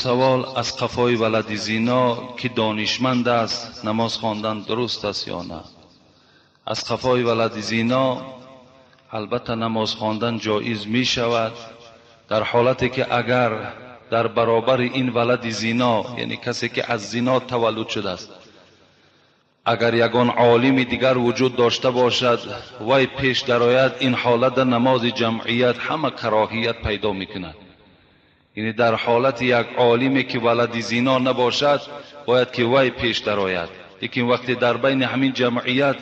Савол: аз қафои валади зино, ки донишманд аст, намоз хондан дуруст аст ё на? Аз қафои валади зино албатта намоз хондан ҷоиз мешавад, дар ҳолате ки агар дар баробари ин валади зино, яъне касе ки аз зино таваллуд шудааст, агар ягон олими дигар вуҷуд дошта бошад, вай пеш дарояд, ин ҳолат намози ҷамъият ҳама кароҳият пайдо мекунад. Яъне дар ҳолати як олиме ки валади зино набошад, бояд ки вай пеш дарояд. Лекин вақте дар байни ҳамин ҷамъият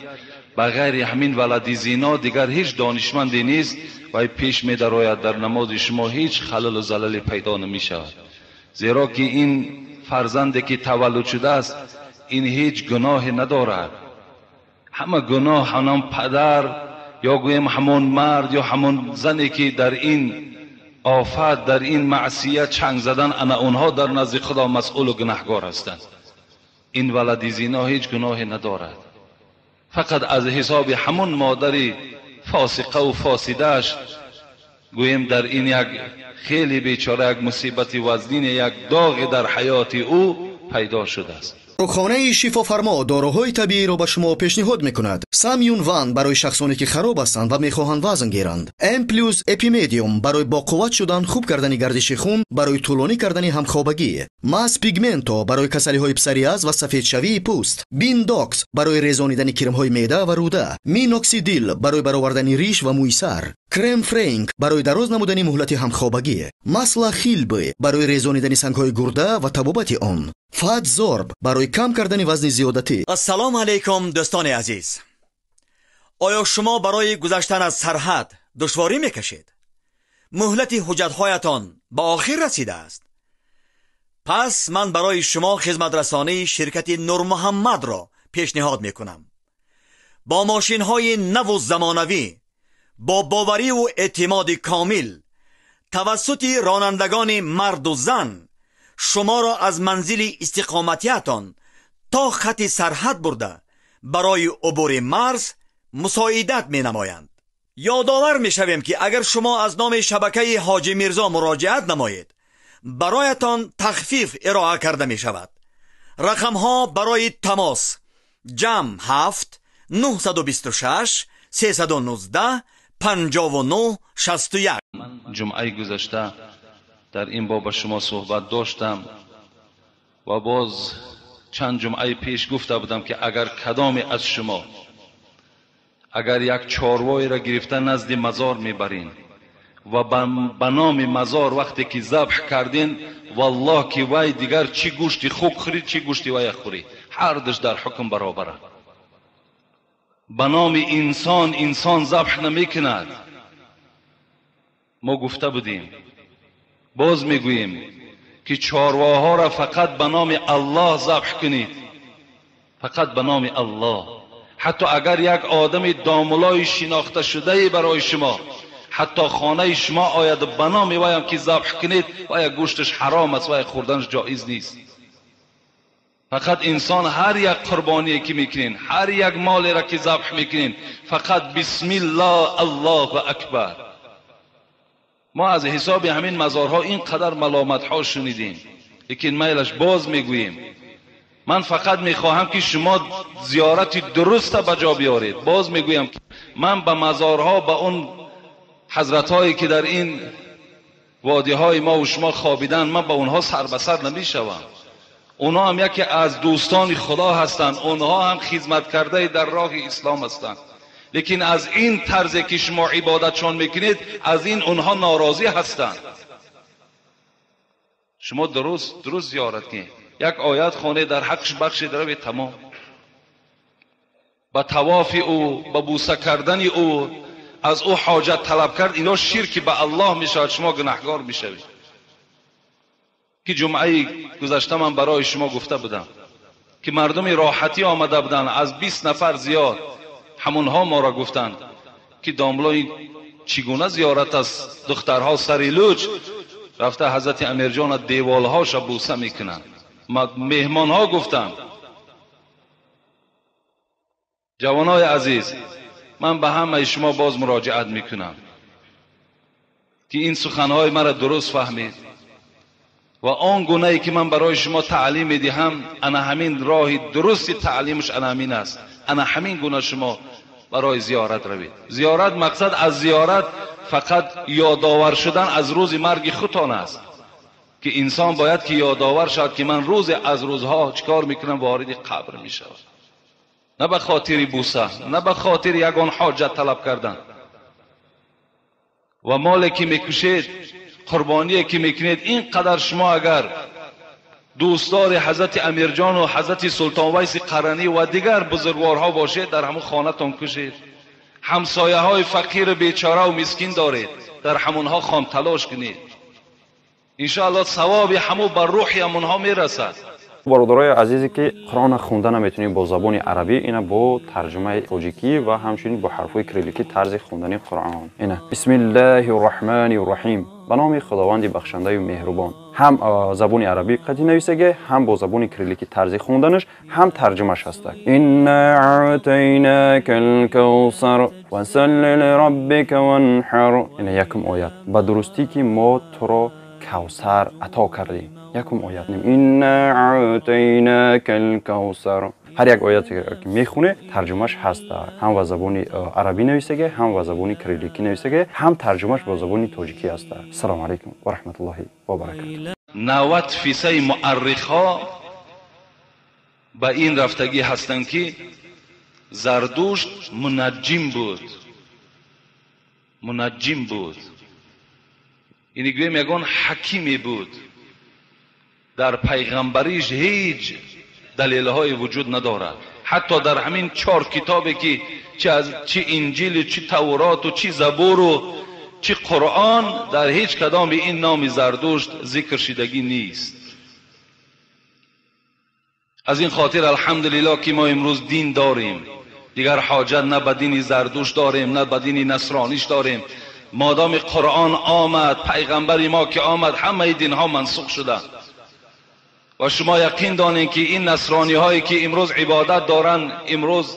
ба ғайри ҳамин валади зино дигар ҳеҷ донишманде нест, вай пеш медарояд, дар намози шумо ҳеҷ халалу залале пайдо намешавад. Зеро ки ин фарзанде ки таваллуд шудааст, ин ҳеҷ гуноҳе надорад. Ҳама гуноҳ ҳамон падар ё гӯем ҳамон мард ё ҳамон зане ки дар ин офат, дар ин маъсият чанг задан, ана онҳо дар назди Худо масъулу гунаҳгор ҳастанд. Ин валади зино ҳеҷ гуноҳе надорад, фақат аз ҳисоби ҳамон модари фосиқаву фосидааш гӯем дар ин як хеле бечора як мусибати вазнин, як доғе дар ҳаёти ӯ пайдо шудааст. Дорухонаи Шифофармо доруҳои табииро ба шумо пешниҳод мекунад. Самюн Ван барои шахсоне ки хароб ҳастанд ва мехоҳанд вазн гиранд. М плюс Эпимедиум барои боқувват шудан, хуб кардани гардиши хун, барои тӯлонӣ кардани ҳамхобагӣ. Мас Пигменто барои касалиҳои псориаз ва сафедшавии пӯст. Биндокс барои резонидани кирмҳои меъда ва рӯда. Миноксидил барои баровардани риш ва мӯи сар. Крем Френк барои дароз намудани муҳлати ҳамхобагӣ. Масла Хилбы барои резонидани сангҳои гурда ва табобати он. Фатзорб барои кам кардани вазни зиёдатӣ. Ассалому алайкум, дӯстони азиз. Оё шумо барои гузаштан аз сарҳад душворӣ мекашед? Муҳлати ҳуҷҷатҳоятон ба охир расидааст? Пас ман барои шумо хизматрасонии ширкати Нурмуҳаммадро пешниҳод мекунам. Бо мошинҳои наву замонавӣ, бо бовариву эътимоди комил, тавассути ронандагони марду зан шуморо аз манзили истиқоматиятон то хати сарҳад бурда барои убури марз мусоидат менамоянд. Ёдовар мешавем, ки агар шумо аз номи шабакаи Ҳоҷи Мирзо муроҷиат намоед, бароятон тахфиф ироа карда мешавад. Рақамҳо барои тамос: ҷамъ 7 926 319 59 61. Ҷумъаи гузашта дар ин боб ба шумо суҳбат доштам ва боз чанд ҷумъаи пеш гуфта будам, ки агар кадоме аз шумо агар як чорвоеро гирифта назди мазор мебарин ва ба номи мазор вақте ки забҳ кардин, валлоҳ ки вай дигар чӣ гӯшти хук хӯрӣ, чӣ гӯшти вая хӯрӣ, ҳар душ дар ҳукм баробаранд. Ба номи инсон инсон забҳ намекунад. Мо гуфта будем, боз мегӯем, ки чорвоҳоро фақат ба номи Аллоҳ забҳ кунед, фақат ба номи Аллоҳ. Ҳатто агар як одами домулои шинохташудае барои шумо ҳатто хонаи шумо ояд, ба номи ваям ки забҳ кунед, вая гӯшташ ҳаром аст, вая хӯрданаш ҷоиз нест. Фақат инсон ҳар як қурбоние ки мекунен, ҳар як молеро ки забҳ мекунен, фақат бисмиллоҳ, Аллоҳу акбар. Мо аз ҳисоби ҳамин мазорҳо ин қадар маломатҳо шунидем, лекин майлаш боз мегӯем. Ман фақат мехоҳам ки шумо зиёрати дуруста ба ҷо биёред. Боз мегӯям, ки ман ба мазорҳо, ба он ҳазратҳое ки дар ин водиҳои мо ва шумо хобиданд, ман ба онҳо сар ба сар намешавам. Онҳо ҳам яке аз дӯстони Худо ҳастанд, онҳо ҳам хизматкардаи дар роҳи ислом ҳастанд. Лекин аз ин тарзе ки шумо ибодатшон мекунед, аз ин онҳо норозӣ ҳастанд. Шумо дуруст зиёрат кунед, як оят хонед, дар ҳаққаш бахшед, равед, тамом. Ба тавофи ӯ, ба бӯса кардани ӯ, аз ӯ ҳоҷат талаб кард, ино ширки ба Аллоҳ мешавад, шумо гунаҳгор мешавед. Ки ҷумъаи гузашта ман барои шумо гуфта будам, ки мардуми роҳатӣ омада буданд, аз 20 нафар зиёд, ҳамонҳо моро гуфтанд, ки домлои чӣ гуна зиёрат аст, духтарҳо сари луҷ рафта ҳазрати Амирҷона деволҳоша бӯса мекунанд. Меҳмонҳо гуфтанд. Ҷавонои азиз, ман ба ҳамаи шумо боз муроҷиат мекунам, ки ин суханҳои маро дуруст фаҳмед. و آن گونه ای که من برای شما تعلیم میدهم، انا همین راه درست تعلیمش انا همین است. انا همین گونه شما برای زیارت روید. زیارت، مقصد از زیارت فقط یادآور شدن از روز مرگ خودتان است که انسان باید که یادآور شد که من روز از روزها چیکار میکنم، وارد قبر میشوم. نه به خاطر بوسه، نه به خاطر یگان حاجت طلب کردن. و مالی که میکشید، قربانی که میکنید، اینقدر شما اگر دوستدار حضرت امیرجان و حضرت سلطان ویس قرنی و دیگر بزرگوارها باشید، در همون خانه‌تان کشید. همسایه های فقیر بیچاره و مسکین دارید، در همونها خام تلاش کنید. انشاءالله ثواب همو بر روح همونها میرسد. Бародарои азизе, ки Қуръонро хонда наметунед бо забони арабӣ, ина бо тарҷумаи тоҷикӣ ва ҳамчунин бо ҳарфҳои кирилликӣ тарзи хондани Қуръон. Ина: Бисмиллаҳи рраҳмани рраҳим, ба номи Худованди бахшандаю меҳрубон. Ҳам забони арабӣ қатӣ нависаге, ҳам бо забони кирилликӣ тарзи хонданаш, ҳам тарҷумаш ҳаста. Инна аътайнака алкавсар фасалли лираббика ванҳар. Ина якум оят: ба дурустӣ, ки мо туро Кавсар ато кардем. Якум оят: инна аътайнака алкавсар. Ҳар як ояте ки мехоне, тарҷумаш ҳаст. Ҳам ба забони арабӣ нависаге, ҳам ба забони кирилликӣ нависаге, ҳам тарҷумаш бо забони тоҷикӣ ҳаст. Ассалому алайкум ва раҳматуллоҳи ва баракатуҳ. 90% муаррихҳо ба ин рафтагӣ ҳастанд, ки Зардушт мунаҷҷим буд, мунаҷҷим буд, ини гӯем ягон ҳакиме буд. Дар пайғамбариш ҳеҷ далелҳое вуҷуд надорад. Ҳатто дар ҳамин чор китобе ки чи Инҷилу, чи Тавроту, чи Забуру, чи Қуръон, дар ҳеҷ кадоми ин номи Зардушт зикр шидагӣ нест. Аз ин хотир, алҳамдулиллоҳ, ки мо имрӯз дин дорем. Дигар ҳоҷат на ба дини Зардушт дорем, на ба дини насрониш дорем. Модоми Қуръон омад, пайғамбари мо ки омад, ҳамаи динҳо мансух шуданд. Ва шумо яқин донед, ки ин насрониҳое ки имрӯз ибодат доранд, имрӯз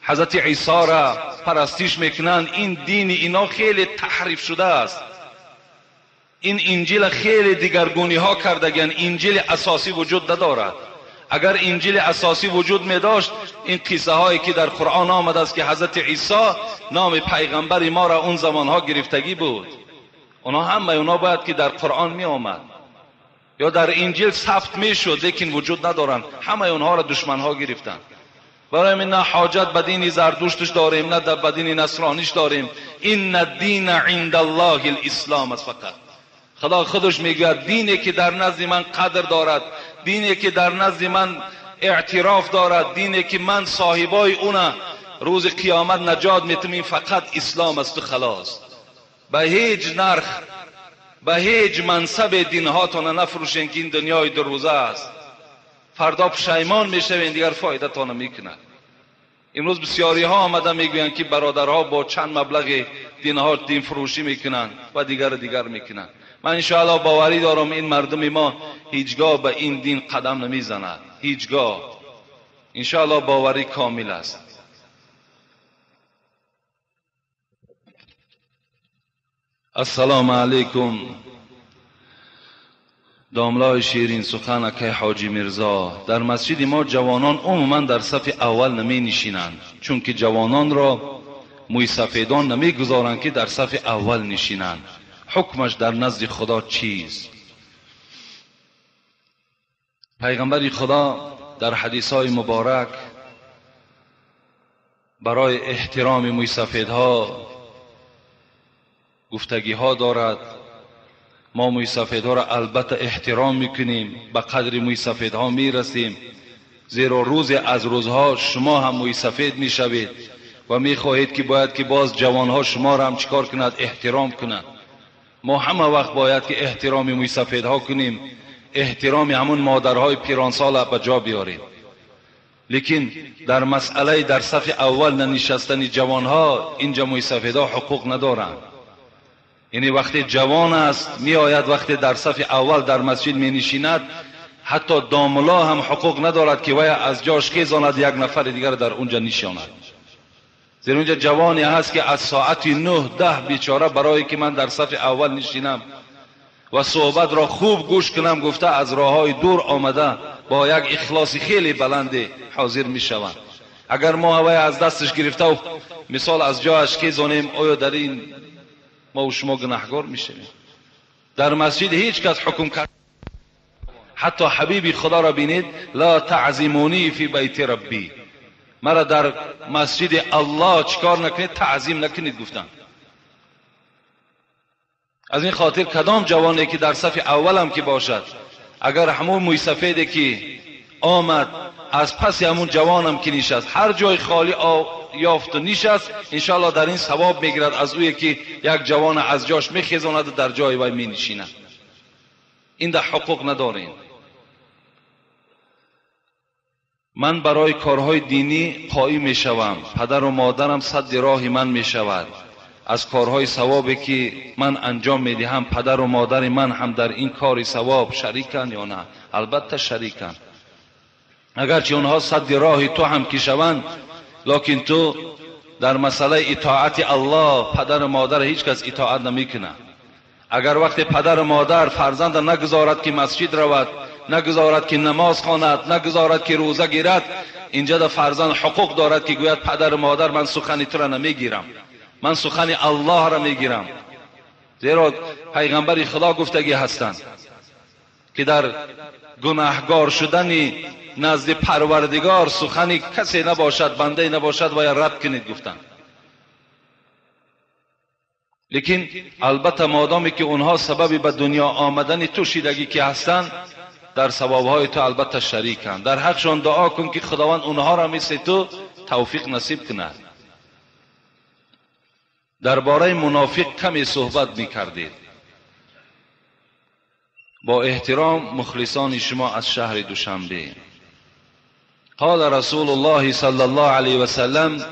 ҳазрати Исоро парастиш мекунанд, ин дини ино хеле таҳриф шудааст. Ин Инҷила хеле дигаргуниҳо кардагианд. Инҷили асосӣ вуҷуд надорад. Агар Инҷили асосӣ вуҷуд медошт, ин қиссаҳое ки дар Қуръон омадааст, ки ҳазрати Исо номи пайғамбари моро он замонҳо гирифтагӣ буд, онҳо ҳамаи онҳо бояд ки дар Қуръон меомад ё дар Инҷил сабт мешуд, лекин вуҷуд надоранд. Ҳамаи онҳоро душманҳо гирифтанд. Барои ҳамин на ҳоҷат ба дини Зардушташ дорем, на ба дини насрониш дорем. Инна дина инда Аллоҳи лислом аст. Фақат Худо худаш мегӯяд: дине ки дар назди ман қадр дорад, дине ки дар назди ман эътироф дорад, дине ки ман соҳибои уна рӯзи қиёмат наҷот метам, ин фақат ислом асту халос. Ба ҳеҷ нарх, ба ҳеҷ мансабе динҳотона нафурӯшен, ки ин дунёи дурӯза аст. Фардо пушаймон мешавен, дигар фоидатона мекунад. Имрӯз бисёриҳо омада мегӯянд, ки бародарҳо бо чанд маблағи динҳо динфурӯшӣ мекунанд ва дигару дигар мекунанд. Ман иншоаллоҳ боварӣ дорам, ин мардуми мо ҳеҷгоҳ ба ин дин қадам намезанад, ҳеҷгоҳ. Иншоаллоҳ боварӣ комил аст. Ассалому алайкум, домлои ширин сухан, акай Ҳоҷӣ Мирзо. Дар масҷиди мо ҷавонон умуман дар сафи аввал наменишинанд, чунки ҷавононро мӯйсафедон намегузоранд, ки дар сафи аввал нишинанд. Ҳукмаш дар назди Худо чист? Пайғамбари Худо дар ҳадисҳои муборак барои эҳтироми мӯйсафедҳо гуфтагиҳо дорад. Мо мӯйсафедҳоро албатта эҳтиром мекунем, ба қадри мӯйсафедҳо мерасем, зеро рӯзе аз рӯзҳо шумо ҳам мӯйсафед мешавед ва мехоҳед, ки бояд ки боз ҷавонҳо шуморо ҳам чикор кунад, эҳтиром кунанд. Мо ҳама вақт бояд ки эҳтироми мӯйсафедҳо кунем, эҳтироми ҳамун модарҳои пиронсола ба ҷо биёрем. Лекин дар масъалаи дар сафи аввал нанишастани ҷавонҳо, инҷа мӯйсафедҳо ҳуқуқ надоранд. Яъне вақте ҷавон аст, меояд, вақте дар сафи аввал дар масҷид менишинад, ҳатто домулло ҳам ҳуқуқ надорад, ки вай аз ҷош хезонад, як нафари дигар дар унҷа нишонад. Зеро унҷа ҷавоне ҳаст, ки аз соати 9-10 бечора барое ки ман дар сафи аввал нишинам. و صحبت را خوب گوش کنم گفته از راههای دور آمده با یک اخلاص خیلی بلند حاضر میشوند. اگر ما هوای از دستش گرفته و مثال از جایش خیزانیم، آیا در این ما و شما گناهگار میشویم؟ در مسجد هیچ کس حکم کرد، حتی حبیبی خدا را بینید، لا تعظیمونی فی بیت ربی، مرا در مسجد الله چیکار نکنید، تعظیم نکنید گفتند. از این خاطر کدام جوانی که در صف اولم که باشد، اگر همون موی سفیده که آمد از پس همون جوانم که نشست، هر جای خالی یافت و نشست، انشاءالله در این ثواب میگیرد از اوی که یک جوان از جاش میخیزاند و در جای وی مینشیند. این در حقوق ندارین. من برای کارهای دینی قائم میشوم، پدر و مادرم سد راه من میشود. از کارهای ثوابی که من انجام میدهم پدر و مادر من هم در این کار ثواب شریکن یا نه؟ البته شریکن. اگرچه اونها سد راه تو هم که شوند، لکن تو در مسئله اطاعت الله پدر و مادر هیچ کس اطاعت نمیکنه. اگر وقت پدر و مادر فرزند نگذارد که مسجد رود، نگذارد که نماز خواند، نگذارد که روزه گیرد، اینجا در فرزند حقوق دارد که گوید پدر و مادر من سخن تو را نمیگیرم، من سخن الله را میگیرم. زیرا پیغمبر خدا گفتگی هستند که در گناهگار شدن نزد پروردگار سخن کسی نباشد، بنده نباشد و یا رد کنید گفتند. لیکن البته مادامی که اونها سبب به دنیا آمدن تو شیدگی که هستند، در ثوابهای تو البته شریکند. در حقشان دعا کن که خداوند اونها را مثل تو توفیق نصیب کند. درباره منافق کمی صحبت میکردید. با احترام مخلصان شما از شهر دوشنبه. قال رسول الله صلی الله علیه و سلم: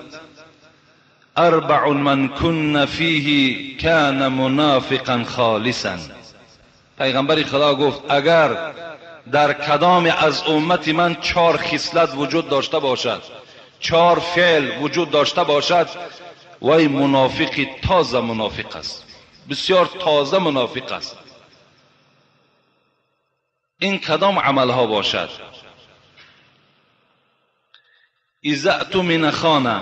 اربع من کن فیه کان منافقا خالصا. پیغمبر خدا گفت اگر در کدام از امت من 4 خصلت وجود داشته باشد، 4 فعل وجود داشته باشد، وی منافقی تازه منافق است، بسیار تازه منافق است. این کدام عملها باشد؟ اذا اؤتمن خانه،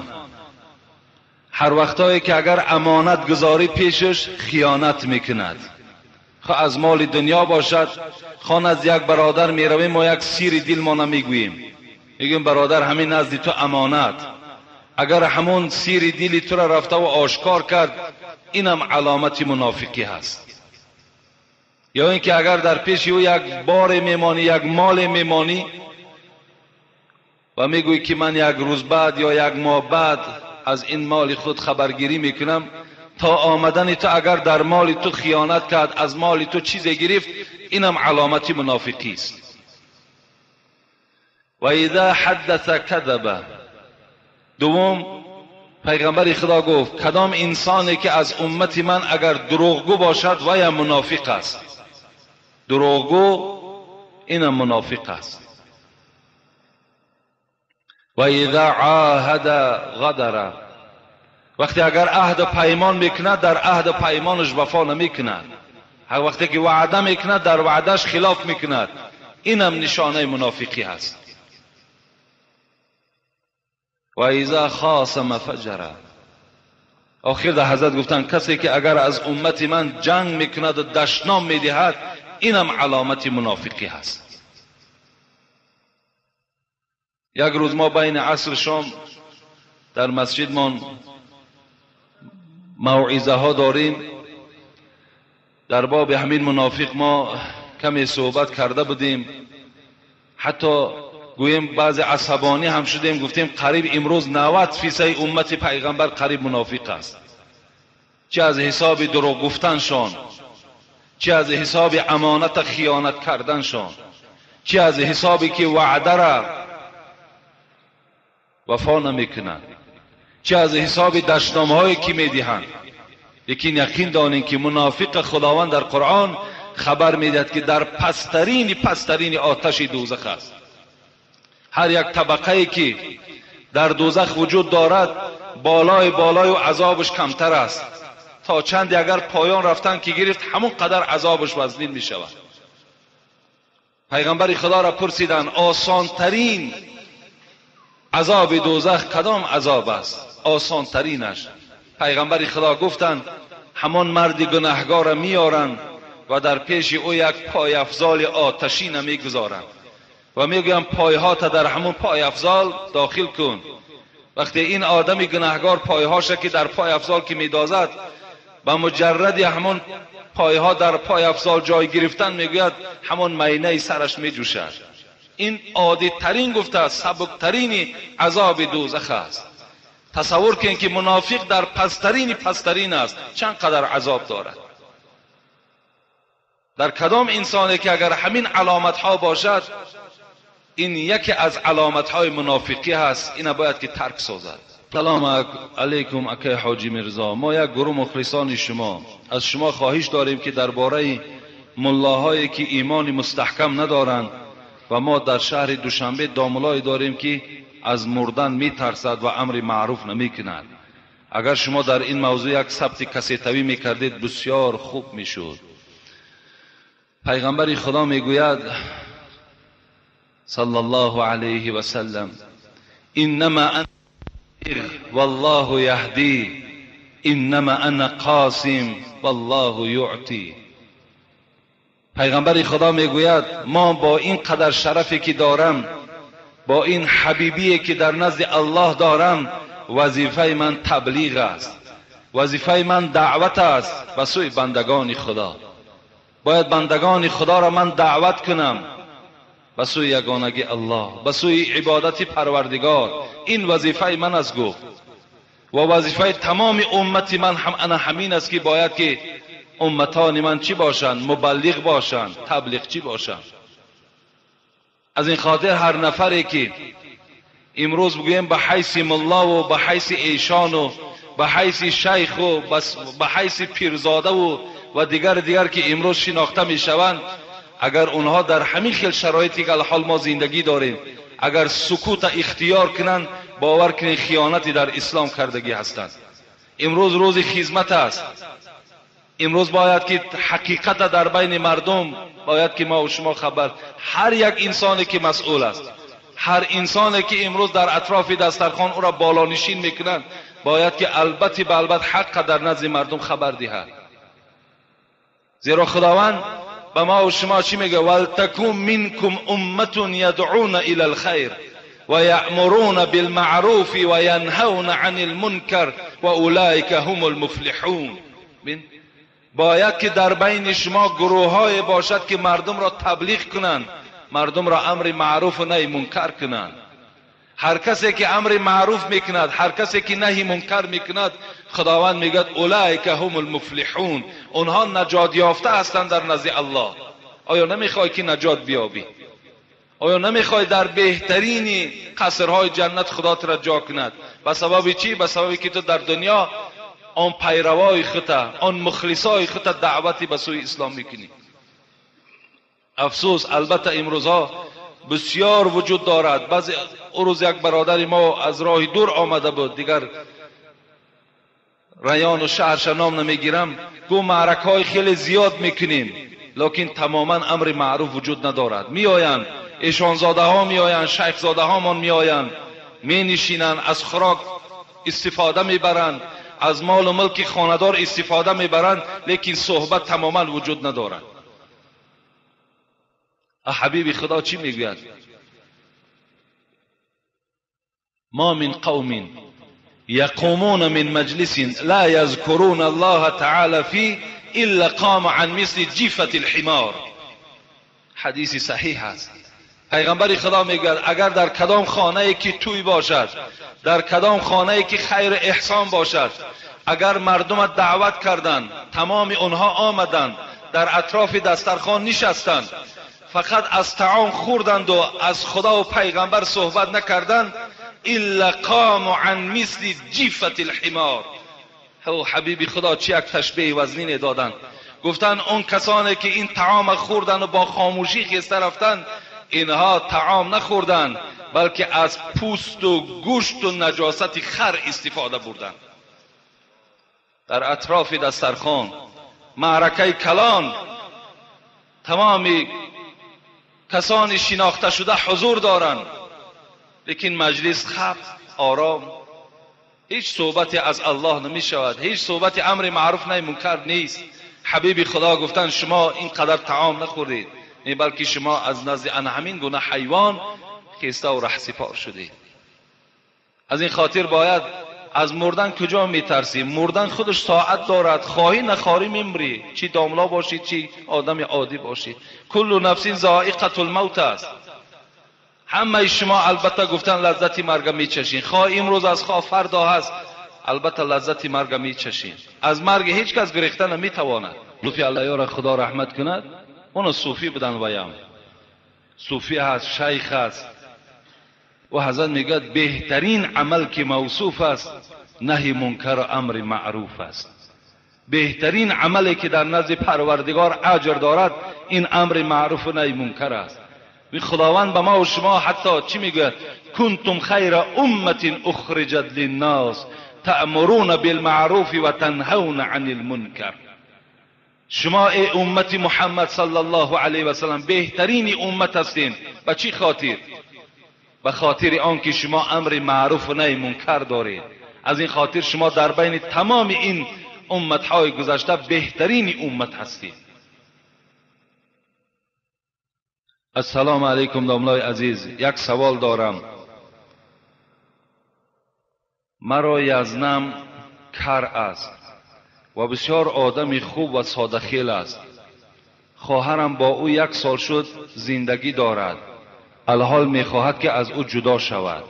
هر وقتایی که اگر امانت گذاری پیشش خیانت میکند، خواه از مال دنیا باشد، خواه از یک برادر میرویم ما یک سیر دل ما نمیگوییم، میگیم برادر همین نزد تو امانت، اگر همون سیر دلی تو را رفته و آشکار کرد، اینم علامت منافقی هست. یا اینکه اگر در پیش او یک بار میمانی، یک مال میمانی و میگویی که من یک روز بعد یا یک ماه بعد از این مال خود خبرگیری میکنم، تا آمدن تو اگر در مال تو خیانت کرد، از مال تو چیزی گرفت، اینم علامت منافقی است. و اذا حدث کذب. دوم، پیغمبر خدا گفت کدام انسانی که از امت من اگر دروغگو باشد وی منافق است. دروغگو اینم منافق است. و اذا عاهد غدر. وقتی اگر عهد پیمان میکند در عهد پیمانش وفا نمیکند، هر وقتی که وعده میکند در وعدهش خلاف میکند، اینم نشانه منافقی هست. و اذا خاصم فجر. آخر در حضرت گفتن کسی که اگر از امت من جنگ میکند و دشنام میدهد، اینم علامت منافقی هست. یک روز ما بین عصر شام در مسجد من موعظه ها داریم، در باب همین منافق ما کمی صحبت کرده بودیم، حتی گوییم بعض عصبانی هم شدیم، گفتیم قریب امروز 90% امت پیغمبر قریب منافق است، چه از حساب دروغ گفتنشان، چه از حساب امانت خیانت کردنشان، چه از حسابی که وعده را وفا نمیکنند، چه از حساب دشنامهایی که میدهند. لیکن یقین دانیم که منافق خداوند در قرآن خبر میدهد که در پسترین آتش دوزخ است. هر یک طبقه که در دوزخ وجود دارد بالای و عذابش کمتر است، تا چندی اگر پایان رفتن که گرفت همون قدر عذابش وزنین می شود. پیغمبر خدا را پرسیدن آسان ترین عذاب دوزخ کدام عذاب است؟ آسان ترینش. پیغمبر خدا گفتند همان مرد گناهگار را میارند و در پیش او یک پای افزال آتشین میگذارند و میگویند پایها تا در همون پای افزال داخل کن. وقتی این آدم گناهگار پایهاش که در پای افزال که میدازد، به مجرد همون پایها در پای افزال جای گرفتن میگوید همون مینه سرش میجوشد. این عادی ترین گفته سبکترین عذاب دوزخ است. تصور کن که منافق در پسترین پسترین است، چند قدر عذاب دارد. در کدام انسانی که اگر همین علامت ها باشد، این یکی از علامت های منافقی هست، اینا باید که ترک سازد. سلام علیکم اکای حاجی میرزا، ما یک گروه مخلصان شما، از شما خواهش داریم که درباره ملاهایی که ایمان مستحکم ندارند و ما در شهر دوشنبه داملای داریم که از مردن میترسد و امر معروف نمیکند، اگر شما در این موضوع یک ثبت کسیتوی میکردید بسیار خوب میشد. پیغمبر خدا میگوید صلی الله علیه و سلم انما انا والله یهدی انما انا قاسم والله یعطی. پیغمبر خدا میگوید ما با این قدر شرفی که دارم، با این حبیبی که در نزد الله دارم، وظیفه من تبلیغ است، وظیفه من دعوت است به سوی بندگان خدا. باید بندگان خدا را من دعوت کنم به سوی یگانگی الله، به سوی عبادت پروردگار. این وظیفه من است گفت، و وظیفه تمام امت من هم انا همین است که باید که امتان من چی باشند؟ مبلغ باشند، تبلیغ چی باشند. از این خاطر هر نفری که امروز بگوییم به حیث ملا و به حیث ایشان و به حیث شیخ و به حیث پیرزاده و دیگر که امروز شناخته میشوند، اگر اونها در همین خیل شرایطی که الحال ما زندگی داریم اگر سکوت اختیار کنند، باور کنید خیانتی در اسلام کردگی هستند. امروز روز خدمت است، امروز باید که حقیقت در بین مردم باید که ما و شما خبر، هر یک انسانی که مسئول است، هر انسانی که امروز در اطراف دسترخوان او را بالانشین میکنند، باید که البته به البته حق در نزد مردم خبر دهد. زیرا خداوند به ما و شما چی میگه؟ ولتکن منکم امه یدعون الی الخیر و یأمرون بالمعروف و ینهون عن المنکر و اولئک هم المفلحون. باید که در بین شما گروه های باشد که مردم را تبلیغ کنند، مردم را امر معروف و نهی منکر کنند. هر کسی که امر معروف میکند، هر کسی که نهی منکر میکند، خداوند میگوید اولئک هم المفلحون، اونها نجات یافته هستند در نزد الله. آیا نمیخوای که نجات بیابی؟ آیا نمیخوای در بهترین قصرهای جنت خدا را جا کند؟ به سبب چی؟ به سبب که تو در دنیا آن پیروای خودت، آن مخلصای خودت دعوتی به سوی اسلام میکنی. افسوس البته امروزها بسیار وجود دارد. بعضی روز یک برادر ما از راه دور آمده بود، دیگر ریان و شهرش نام نمیگیرم، گو معرکه های خیلی زیاد میکنیم، لکن تماما امر معروف وجود ندارد. میآیند ایشانزاده ها میآیند، شیخ زاده ها من میآیند، می نشینند، از خوراک استفاده میبرند، از مال و ملک خاندار استفاده میبرند، لیکن صحبت تماما وجود ندارد. حبیب خدا چی میگوید؟ ما من قوم یقومون من مجلس لا یذکرون الله تعالی فی الا قام عن مثل جیفة الحمار. حدیث صحیح است. پیغمبر خدا میگوید اگر در کدام خانه که توی باشد، در کدام خانه که خیر احسان باشد، اگر مردم دعوت کردند، تمام اونها آمدند، در اطراف دسترخوان نشستند، فقط از طعام خوردند و از خدا و پیغمبر صحبت نکردند، الا قام عن مثل جیفة الحمار. او حبیب خدا چی یک تشبیه وزنین دادند. گفتند اون کسانی که این طعام خوردند و با خاموشی خسته رفتند، اینها طعام نخوردند بلکه از پوست و گوشت و نجاست خر استفاده بردند. در اطراف دسترخوان معرکه کلان تمام کسانی شناخته شده حضور دارند، لیکن مجلس خب آرام، هیچ صحبتی از الله نمی شود، هیچ صحبت امر معروف نهی منکر نیست. حبیب خدا گفتن شما اینقدر طعام نخورید، بلکه شما از نزد همین گونه حیوان خیسته و رهسپار شدید. از این خاطر باید از مردن کجا میترسی؟ مردن خودش ساعت دارد، خواهی نخواهی میمری، چی داملا باشی چی آدم عادی باشی. کل نفس ذائقه الموت است. همه شما البته گفتن لذت مرگ میچشین، خواه امروز از خواه فردا هست، البته لذت مرگ میچشین. از مرگ هیچ کس گریخته نمیتواند. صوفی الله را خدا رحمت کند، اون صوفی بودن ویم صوفی هست، شیخ هست، و حضرت میگه بهترین عمل که موصوف است نهی منکر و امر معروف است. بهترین عملی که در نزد پروردگار اجر دارد این امر معروف و نهی منکر است. خداوند به ما و شما حتی چی میگوید؟ کنتم خیر امت اخرجت للناس تأمرون بالمعروف و تنهون عن المنکر. شما ای امت محمد صلی الله علیه و سلم بهترین امت هستین. به چی خاطر؟ به خاطر آنکه شما امر معروف و نهی منکر دارید. از این خاطر شما در بین تمام این امتهای گذشته بهترین امت هستید. السلام علیکم داملای عزیز، یک سوال دارم. مرا یزنم کر است و بسیار آدم خوب و ساده خیل است. خواهرم با او 1 سال شد زندگی دارد. الحال میخواهد که از او جدا شود.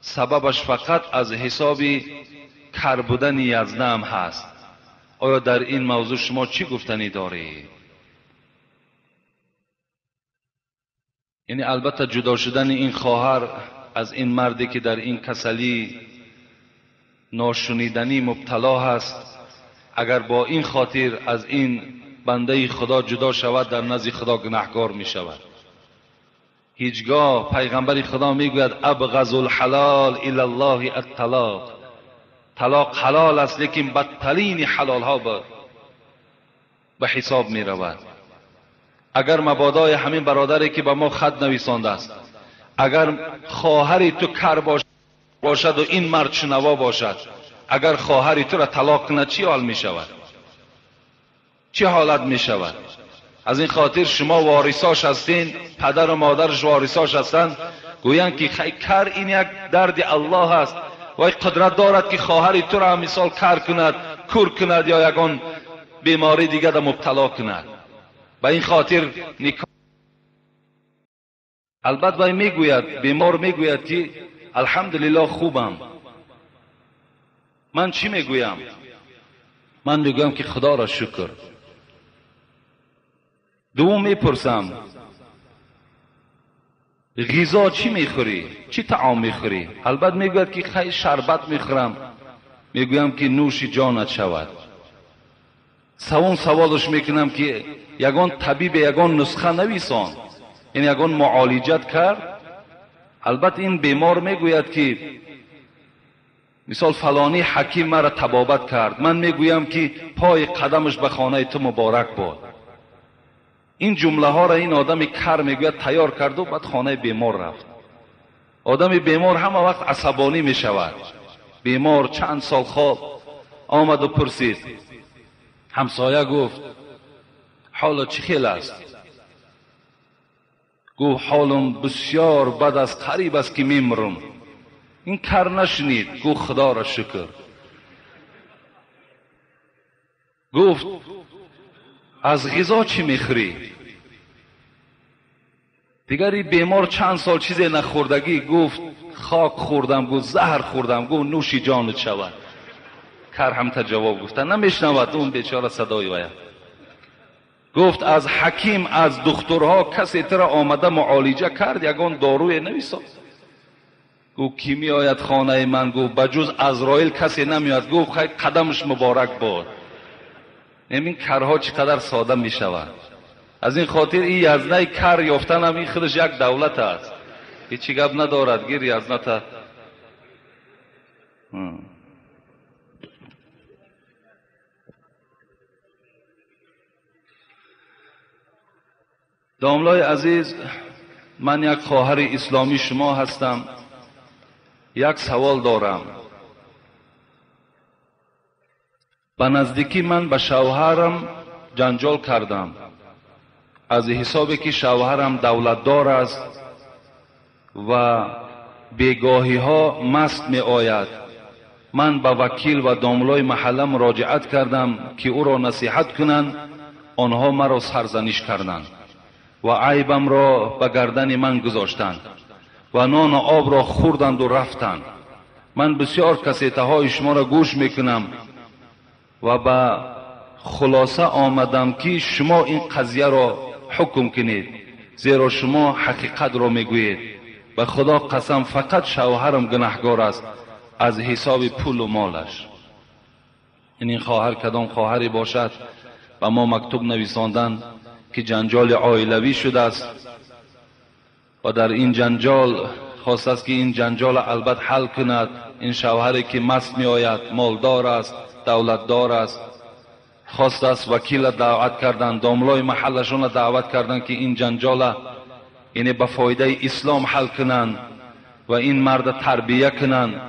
سببش فقط از حساب کر بودن یزنم هست. آیا در این موضوع شما چی گفتنی دارید؟ یعنی البته جدا شدن این خواهر از این مردی که در این کسلی ناشنیدنی مبتلا هست، اگر با این خاطر از این بنده خدا جدا شود در نزد خدا گناهکار می شود. هیچگاه پیغمبر خدا میگوید ابغض الحلال الی الله الطلاق. طلاق حلال است لیکن بدترین حلال ها به حساب می رود. اگر مبادای همین برادری که به ما خط نویسانده است، اگر خواهری تو کر باشد و این مرد شنوا باشد، اگر خواهری تو را طلاق کند چی حال می شود؟ چه حالت می شود؟ از این خاطر شما وارثاش هستین، پدر و مادرش وارثاش هستند، گویند که کر این یک درد الله است و قدرت دارد که خواهری تو را مثال کر کند، کور کند یا یگان بیماری دیگه را مبتلا کند. به این خاطر نکاح البته وی میگوید، بیمار میگوید که الحمدلله خوبم. من چی میگویم؟ من میگویم که خدا را شکر. دوم میپرسم غذا چی میخوری؟ چی طعام میخوری؟ البته میگوید که خیلی شربت میخورم. میگویم که نوش جانت شود. سوم سوالش میکنم که یگان طبیب یگان نسخه نویسان، یعنی یگان معالجت کرد. البته این بیمار میگوید که مثال فلانی حکیم مرا طبابت کرد. من میگویم که پای قدمش به خانه تو مبارک باد. این جمله ها را این آدم کر میگوید تیار کرد و بعد خانه بیمار رفت. آدم بیمار همه وقت عصبانی میشود. بیمار چند سال خواب آمد و پرسید. همسایه گفت حالا چی خیل است؟ گفت حالم بسیار بد است، قریب است که میمرم. این کر نشنید، گفت خدا را شکر. گفت از غذا چی میخوری؟ دیگری بیمار چند سال چیزی نخوردگی، گفت خاک خوردم، گفت زهر خوردم، گفت نوشی جانت شود. کر هم تا جواب گفتن نمیشنود اون بیچاره صدای ویا. گفت از حکیم از دکترها کسی تر آمده معالجه کرد، یگان داروی نویساد. گفت کی میآید خانه من؟ گفت بجز عزرائیل کسی نمیاد. گفت خیر قدمش مبارک باد. این کرها چقدر ساده می شود. از این خاطر این یزنه کر یافتن هم این خودش یک دولت است، هیچی گپ ندارد. گیر یزنه تا Домлای عزیز، من یک خواهر اسلامی شما هستم. یک سوال دارم. به نزدیکی من به شوهرم جنجال کردم، از حسابی که شوهرم دولتدار است و بیگاهی ها مست می آید. من به وکیل و داملای محله مراجعت کردم که او را نصیحت کنند. آنها مرا سرزنش کردند و عیبم را به گردن من گذاشتند و نان و آب را خوردند و رفتند. من بسیار کسیته های شما را گوش میکنم و به خلاصه آمدم که شما این قضیه را حکم کنید، زیرا شما حقیقت را میگویید. به خدا قسم فقط شوهرم گناهگار است از حساب پول و مالش. این خواهر کدام خواهری باشد و ما مکتوب نویساندن که جنجال عائلوی شده است و در این جنجال خواست است که این جنجال البته حل کند. این شوهری که مست می آید، مالدار است، دولتدار است، خواست است وکیل دعوت کردن، داملای محلشون را دعوت کردن که این جنجال یعنی به فایده اسلام حل کنند و این مرد تربیه کنند.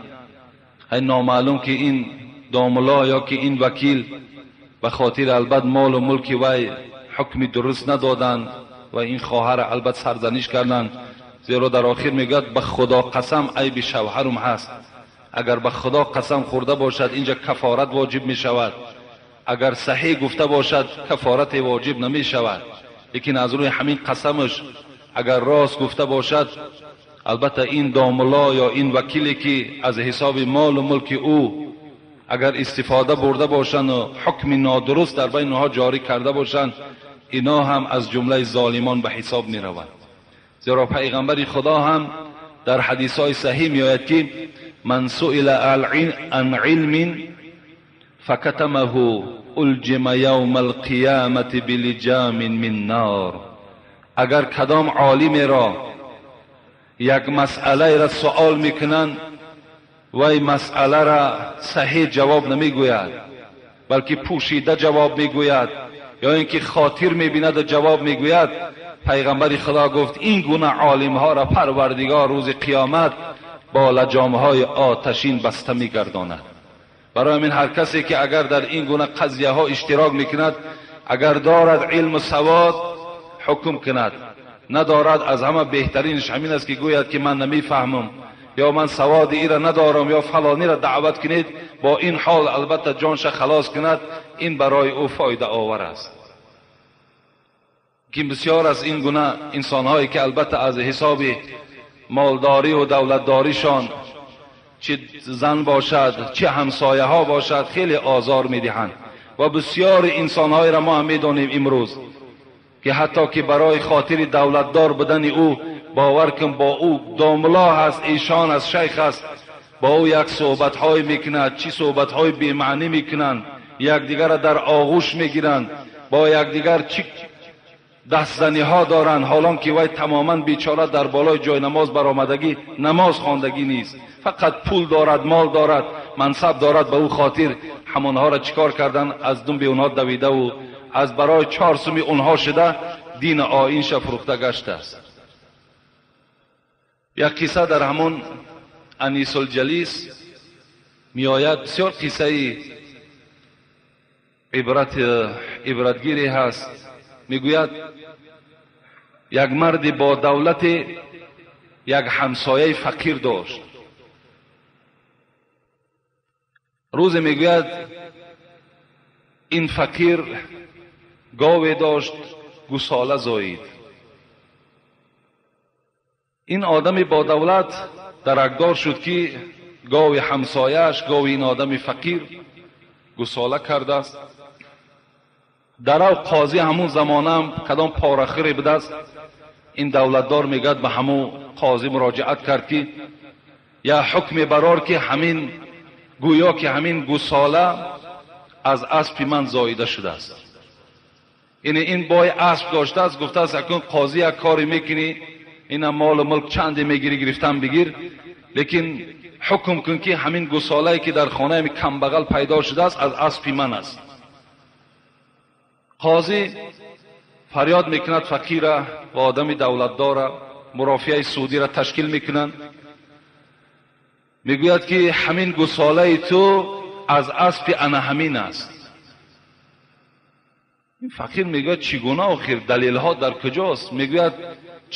این نامعلوم که این داملا یا که این وکیل به خاطر البته مال و ملک وی حکم درست ندادند و این خواهر البته سرزنش کردند، زیرا در آخر میگوید به خدا قسم عیب شوهرم هست. اگر به خدا قسم خورده باشد اینجا کفارت واجب می شود، اگر صحیح گفته باشد کفارت واجب نمی شود. لیکن از روی همین قسمش اگر راست گفته باشد، البته این داملا یا این وکیلی که از حساب مال و ملک او اگر استفاده برده باشند و حکم نادرست در بین آنها جاری کرده باشند، اینا هم از جمله ظالمان به حساب می روند. زیرا پیغمبر خدا هم در حدیث های صحیح می آید که من سئل عن علم فکتمه الجم یوم القیامت بلجام من نار. اگر کدام عالم را یک مسئله را سوال میکنند وی مسئله را صحیح جواب نمیگوید، بلکه پوشیده جواب میگوید یا اینکه خاطر میبیند و جواب میگوید، پیغمبر خدا گفت این گونه عالم ها را پروردگار روز قیامت با لجام های آتشین بسته میگرداند. برای همین هر کسی که اگر در این گونه قضیه ها اشتراک میکند، اگر دارد علم و سواد حکم کند، ندارد از همه بهترینش همین است که گوید که من نمیفهمم یا من سواد ای را ندارم یا فلانی را دعوت کنید، با این حال البته جانش خلاص کند، این برای او فایده آور است. که بسیار از این گونه انسانهایی که البته از حساب مالداری و دولتداریشان چه زن باشد چه همسایه ها باشد خیلی آزار میدهند و بسیار انسانهایی را ما هم میدانیم امروز که حتی که برای خاطر دولتدار بدن او، باور کن با او داملا هست، ایشان است، شیخ است، با او یک صحبت های میکند، چی صحبت های بی معنی میکنند، یکدیگر را در آغوش میگیرند، با یکدیگر چی دستزنی ها دارند، حالان که وی تماما بیچاره در بالای جای نماز برآمدگی نماز خواندگی نیست، فقط پول دارد، مال دارد، منصب دارد، به او خاطر همانها را چیکار کردن، از دنب اونها دویده و از برای 4 سومی اونها شده دین آیینش فروخته گشته است. یک قصه در همون انیس الجلیس می آید، بسیار قصه عبرتگیری هست. میگوید یک مردی با دولت یک همسایه فقیر داشت. روز میگوید این فقیر گاوی داشت، گوساله زایید. این آدم با دولت درکدار شد که گاوی همسایه‌اش، گاوی این آدم فقیر گوساله کرده است. درو قاضی همون زمانه هم کدام پارخری بوده است. این دولتدار میگد به همون قاضی مراجعت کرد که یا حکم برار که همین گویا که همین گوساله از اسب من زاییده شده است. یعنی این بای اسب داشته است، گفته است اکنون قاضی یک کاری میکنی، این مال و ملک چندی میگیری گرفتن بگیر، لیکن حکم کن که همین گوساله که در خانه می کمبغل پیدا شده است از اسب من است. قاضی Фарёд мекунад фақира ва одами давлатдора, мурофиаи судиро ташкил мекунанд. Мегӯяд ки ҳамин гусолаи ту аз аспи ана ҳамин аст. Ин фақир мегӯяд чӣ гуна охир, далелҳо дар куҷост? Мегӯяд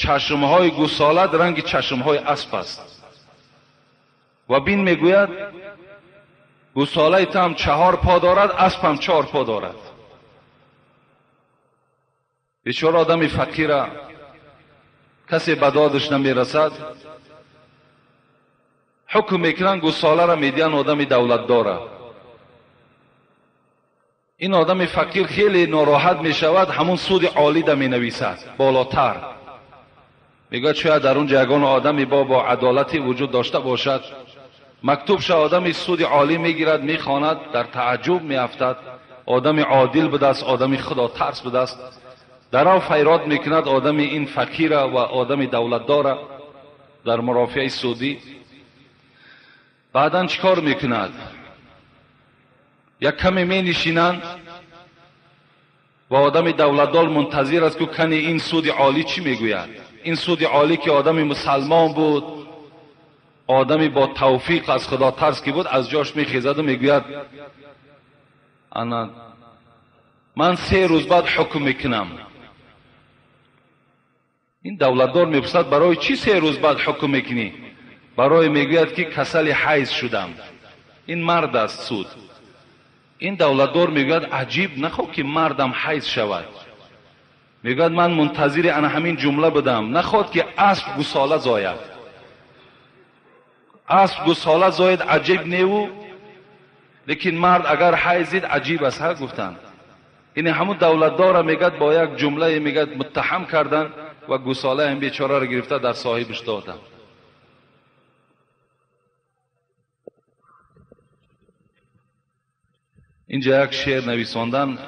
чашмҳои гусолат ранги чашмҳои асп аст. Ва бин мегӯяд гусолаи ту ҳам 4 по дорад, асп ҳам 4 по дорад. Бечора одами фақира касе ба додаш намерасад. Ҳукм мекунанд, гусоларо медиҳанд одами давлатдора. Ин одами фақир хеле нороҳат мешавад, ҳамун суди олида менависад болотар. Мегӯяд шояд дар он ҷо ягон одами бо адолате вуҷуд дошта бошад. Мактубша одами суди олӣ мегирад, мехонад, дар таъаҷҷуб меафтад. Одами одил будааст, одами худотарс будааст. Дарав файрод мекунад одами ин фақира ва одами давлатдора дар мурофиаи судӣ. Баъдан чӣ кор мекунад? Як каме менишинанд ва одами давлатдор мунтазир аст, ки кани ин суди олӣ чӣ мегӯяд. Ин суди олӣ ки одами мусалмон буд, одами бо тавфиқ аз худотарс ки буд, аз ҷош мехезаду мегӯяд ана ман 3 рӯз баъд ҳукм мекунам. Ин давлатдор мепурсад барои чӣ 3 рӯз баъд ҳукм мекунӣ? Барои мегӯяд ки касали ҳайз шудам. Ин мард аст суд. Ин давлатдор мегӯяд аҷиб, нахоҳ ки мардам ҳайз шавад. Мегӯяд ман мунтазири ана ҳамин ҷумла будам, нахоҳад ки асп гусола зояд. Асп гусола зояд аҷиб неву, лекин мард агар ҳайзид аҷиб аст, ҳа гуфтанд. Ин ҳамун давлатдора мегӯяд бо як ҷумлае мегӯяд муттаҳам карданд ва гусолаи ҳам бечораро гирифта дар соҳибаш доданд. Инҷа як шеър нависондан,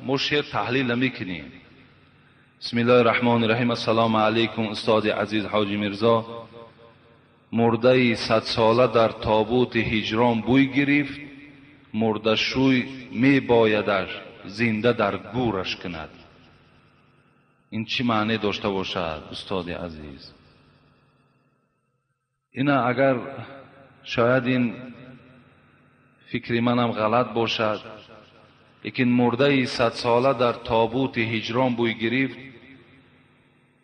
мо шеър таҳлил намекунем. Бисмиллоҳи раҳмони раҳим. Ассалому алайкум устоди азиз ҳоҷи Мирзо. Мурдаи 100 сола дар тобути ҳиҷрон бӯй гирифт, мурдашӯй мебоядаш зинда дар гӯраш кунад. Ин чӣ маъне дошта бошад устоди азиз? Ина агар шояд ин фикри манам ғалат бошад, лекин мурдаи 100 сола дар тобути ҳиҷрон бӯй гирифт.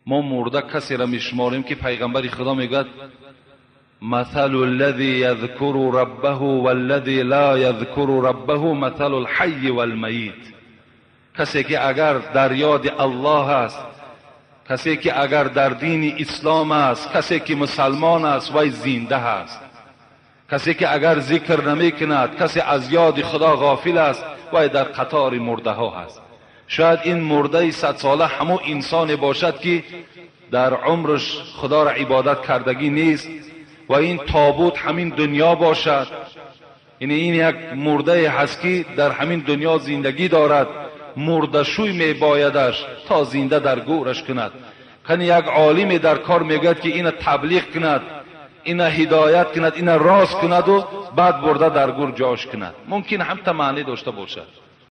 Мо мурда касеро мешуморем ки пайғамбари худо мегӯяд مثل الذي يذكر ربه والذي لا يذكر ربه مثل الحي والميت. کسی که اگر در یاد الله است، کسی که اگر در دین اسلام است، کسی که مسلمان است وی زنده است. کسی که اگر ذکر نمی کند، کسی از یاد خدا غافل است وی در قطار مرده ها است. شاید این مرده 100 ساله همو انسان باشد که در عمرش خدا را عبادت کردگی نیست و این تابوت همین دنیا باشد. یعنی این یک مرده هست که در همین دنیا زندگی دارد، مرده شوی می بایدش تا زنده در گورش کند. کنی یک عالم در کار میگوید که اینو تبلیغ کند، اینو هدایت کند، اینو راست کند و بعد برده در گور جاش کند. ممکن هم تا معنی داشته باشد.